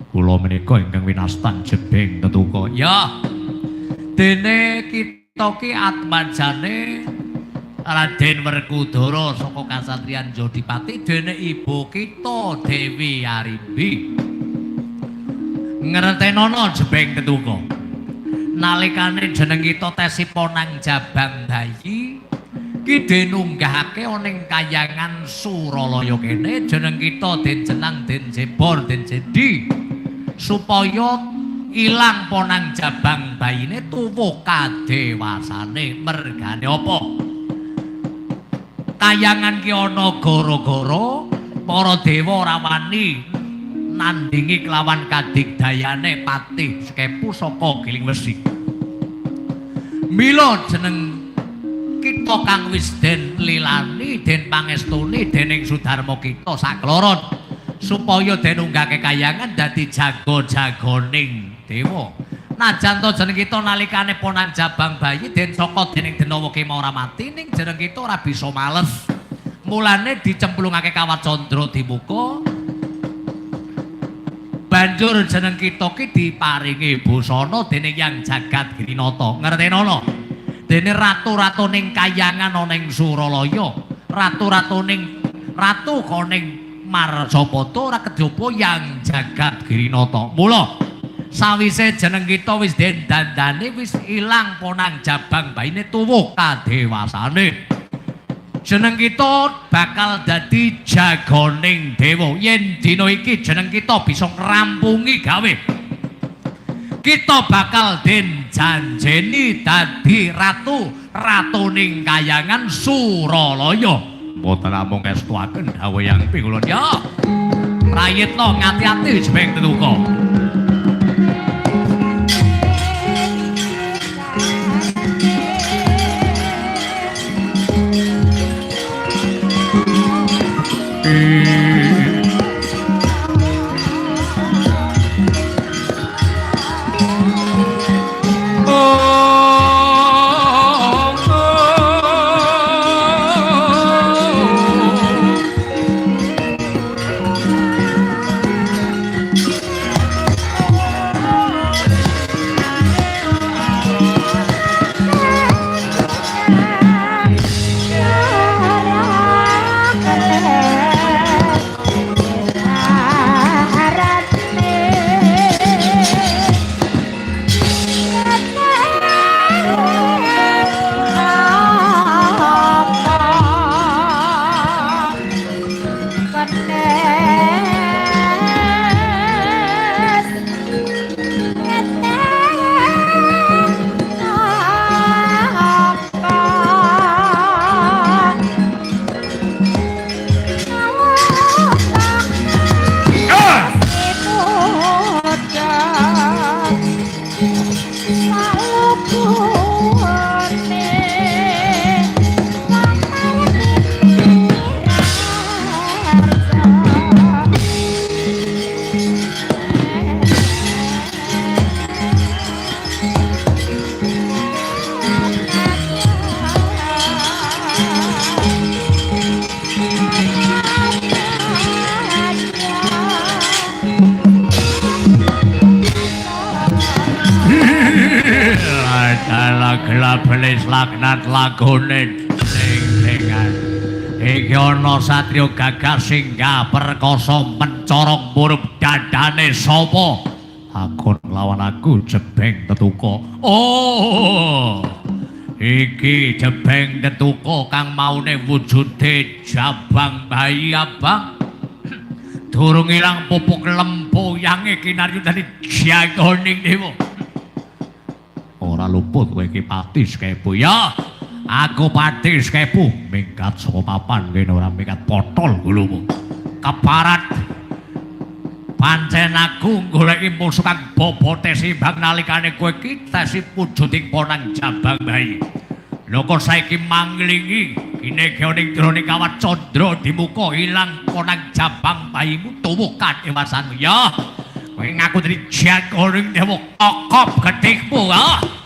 Kula menika ingkang winastan Jebeng Tetuka. Ya. Dene kita ki atmajane Raden Werkudara saka kasatriyan Jodipati, dene ibu kita Dewi Arimbi. Ngertenono Jebeng Tetuka. Nalikane jeneng kita tesi ponang jabang bayi ki den unggahake ana ing kayangan Suralaya kene, jeneng kita den jenang, den jebor, den jedi supaya ilang ponang jabang bayine tuwuh kadewasane. Mergane apa? Kayangan ki ana gara-gara para dewa ora wani nandingi kelawan kadigdayane Patih Sekepu saka Giling Wesi. Mila jeneng kita kang wis den lilani, den pangestuni dening Sudarma kita sakloron supaya den unggahke kayangan dadi jago-jagoning dewa. Najan to jeneng kita nalikane ponang jabang bayi den saka dening Denawa kema ora mati, ning jeneng kita ora bisa males. Mulane dicemplungake kawat candra di muka. Banjur jeneng kita ki diparingi busana dening Yang Jagat Girinata. Ngertenono? Dene ratu-ratuning kayangan ana ing Suralaya, ratu-ratuning ratu koning Marcapada ora kejaba Yang Jagat Girinata. Mula sawise jeneng kita wis den dandani, wis ilang ponang jabang bayine tuwuh kadewasane. Jeneng kita bakal dadi jagoning dewa. Yen dina iki jeneng kita bisa ngrampungi gawe, kita bakal den janjeni dadi ratu, ratuning kayangan Suralaya. Mboten namung estuaken dawuh Yang Pingulun. Ya. Prayitna ngati-ati Jebeng Tetuka. Laknat lagone ning-ningan. Iki ana satriya gagah singgah perkasa mencorong murup dadane sapa? Akon lawan aku Jebeng Tetuka. Oh. Iki Jebeng Tetuka kang maune wujude jabang bayi abang. Durung ilang pupuk lempoyange kinaryu dadi jagoning dewa. Ora luput kowe iki Pati Sekepu. Ya, aku Pati Sekepu minggat saka papan kene ora minggat potol gulumu. Keparat pancen aku goleki musuh kang bobote simbang nalikane kowe iki tesi wujuding ponang jabang bayi. Lha kok saiki manglingi kine ning jroning kawat candra di muka ilang ponang jabang bayimu tuwuh kadewasanmu. Ya, kowe ngaku dadi jagoning dewa kokop getihmu, ha?